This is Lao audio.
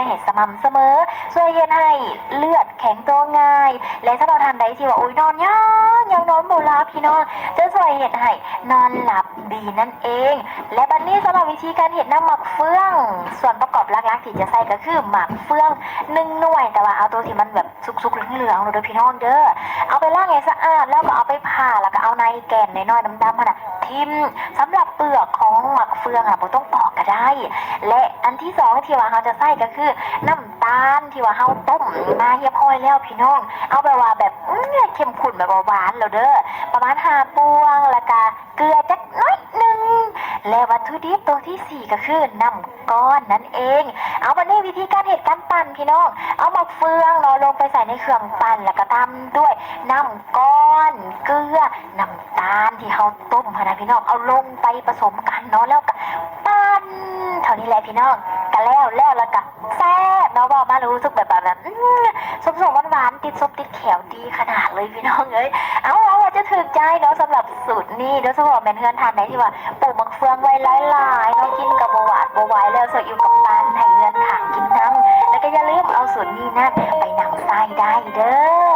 ໃຫ້ສະໝ່ຳສະເໝີ ຊ່ວຍເຮັດໃຫ້ເລືອດແຂງຕົວງ່າຍ ແລະ ສຳລັບທ່ານໃດທີ່ວ່າ ໂອ້ຍ ນອນຍາວ ຍາວນອນບໍ່ຫຼັບ ພີ່ນ້ອງ ຈະຊ່ວຍເຮັດໃຫ້ນອນຫຼັບດີນັ້ນເອງ. ແລະ ບັດນີ້ສຳລັບວິທີການເຮັດນ້ຳໝາກເຟືອງ ສ່ວນປະກອບຫຼັກໆທີ່ຈະໃສ່ກໍຄືໝາກເຟືອງໜຶ່ງໜ່ວຍ ແຕ່ວ່າເອົາໂຕທີ່ມັນແບບສຸກໆເຫຼືອງໆໂລດເດີພີ່ນ້ອງເດີ. ເອົາໄປລ້າງໃຫ້ສະອາດ ແລ້ວກໍເອົາໄປຜ່າ ແລ້ວກໍເອົາໃນແກ່ນນ້ອຍໆດຳໆຫັ້ນນະ ຖິ້ມ. ສຳລັບເປືອກຂອງໝາກເຟືອງນະ ບໍ່ຕ້ອງປອກກໍໄດ້ ແລະ ອັນທີສອງທີ່ວ່າເຮົາຈະໃຊ້ກໍຄືນ້ຳຕານທີ່ວ່າເຮົາຕົ້ມມາຮຽບຮ້ອຍແລ້ວພີ່ນ້ອງ ເອົາແບບວ່າແບບ ອືມ ເຂັ້ມຂຸ້ນ ແບບວ່າຫວານໂລດເດີ ປະມານຫ້າປ່ວງ ແລ້ວກະເກືອຈັກໜ້ອຍໜຶ່ງ ແລະ ວັດຖຸດິບໂຕທີສີ່ກໍຄືນ້ຳກ້ອນນັ້ນເອງ. ເອົາ ບັດນີ້ວິທີການເຮັດການປັ່ນພີ່ນ້ອງ ເອົາໝາກເຟືອງເນາະ ລົງໄປໃສ່ໃນເຄື່ອງປັ່ນ ແລ້ວກໍຕາມດ້ວຍນ້ຳກ້ອນ ເກືອ ນ້ຳຕານທີ່ເຮົາຕົ້ມຫັ້ນນະພີ່ນ້ອງ ເອົາລົງໄປປະສົມກັນເນາະ ແລ້ວກໍປັ່ນ ເທົ່ານີ້ແຫຼະພີ່ນ້ອງ ກໍແລ້ວ ແລ້ວ ແລ້ວກໍແຊບເນາະ ເວົ້າມາແລ້ວຮູ້ສຶກແບບວ່າ ອືມ ສົ້ມໆຫວານໆ ຕິດສົບຕິດແຂ້ວ ດີຂະໜາດເລີຍພີ່ນ້ອງເອີຍ. ເອົາ ຫວັງວ່າຈະຖືກໃຈເນາະ ສຳລັບສູດນີ້ ໂດຍສະເພາະແມ່ນເຮືອນທ່ານໃດທີ່ວ່າປູກໝາກເຟືອງໄວ້ຫຼາຍໆເນາະ ກິນກໍບໍ່ຫວາດບໍ່ຫວາຍ ແລ້ວຊອຍອິ້ວກັບປັ່ນໃຫ້ເຮືອນຂ້າງກິນນຳ ແລ້ວກໍຢ່າລືມເອົາສູດນີ້ນັ້ນໄປນຳໃຊ້ໄດ້ເດີ.